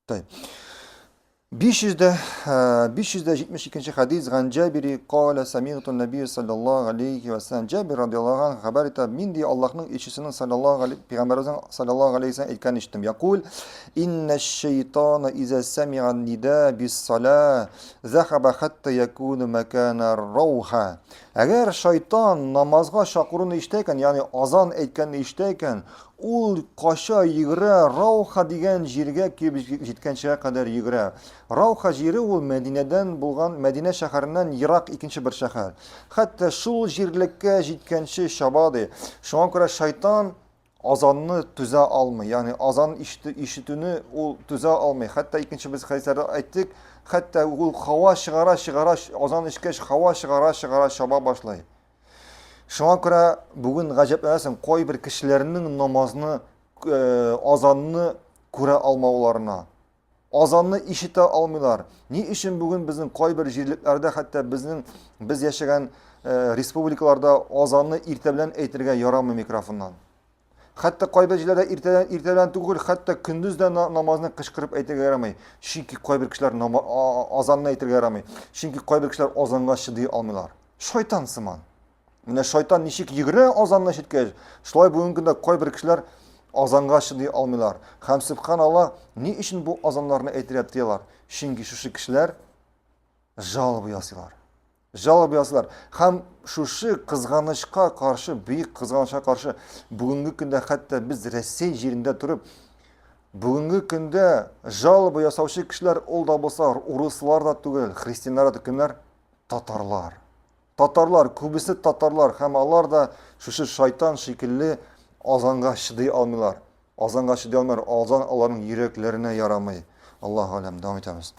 Тәй. 572 хадис ган Җабири кала самигту нәбия саллаллаһу алейхи ва саллям. Җабир радиаллаһу анху хәбәр итә, мин ди Аллаһның илчесенең саллаллаһу алейхи пәйгамбәребезнең саллаллаһу алейхи ва саллям әйткәнен ишеттем. Якул инна шайтана иза сами'a нида бис сала захаба хатта якуну макана рауха. Әгәр шайтан намазга чакыруны ишетә икән, ягъни азан әйткәнне ишетә икән, Ул кача, йөгерә, Рауха дигән җиргә килеп җиткәнчегә кадәр йөгерә. Рауха җире ул Мәдинәдән булган, Мәдинә шәһәреннән ерак икенче бер шәһәр. Хәтта шул җирлеккә җиткәнче чаба ди. Шуңа күрә шайтан азанны түзә алмый. Ягъни азан ишетүне ул түзә алмый. Хәтта икенче без хәдисләрдә әйттек, хәтта ул һава чыгара, чыгара, азан ишкәч һава чыгара, чыгара чаба башлый. Шуңа күрә бүген гаҗәпләнәсең, кайбер кешеләрнең намазны, э, азанны күрә алмауларына. Азанны ишетә алмыйлар. Ни өчен бүген безнең кайбер җирлекләрдә, хәтта безнең без яшәгән э, республикаларда азанны иртә белән әйтергә ярамый микрофоннан. Хәтта кайбер җирләрдә иртәдән иртәдән түгел, хәтта көндез дә намазны кычкырып әйтергә ярамый. Чөнки кайбер кешеләр азанны әйтергә ярамый. Чөнки кайбер кешеләр азанга чыдый алмыйлар. Шайтан сыман. Менә шайтан ничек йөгерә азанны ишеткәч, шулай бүгенге көндә кайбер кешеләр азанга чыдый алмыйлар. Һәм субханалла, ни өчен бу азаннарны әйтергә тыялар? Чөнки шушы кешеләр жалоба ясыйлар. Жалоба ясыйлар. Һәм шушы кызганычка каршы, бөек кызганычка каршы, бүгенге көндә хәтта без Россия җирендә торып, бүгенге көндә жалоба ясаучы кешеләр ул да булса урыслар да түгел, христианнар да кемнәр? Татарлар. Татарлар, күбесе татарлар һәм алар да шушы шайтан шикелле азанга чыдый алмыйлар. Азанга чыдый алмыйлар, азан аларның йөрәкләренә ярамый. Аллаһу алям, дәвам итәбез.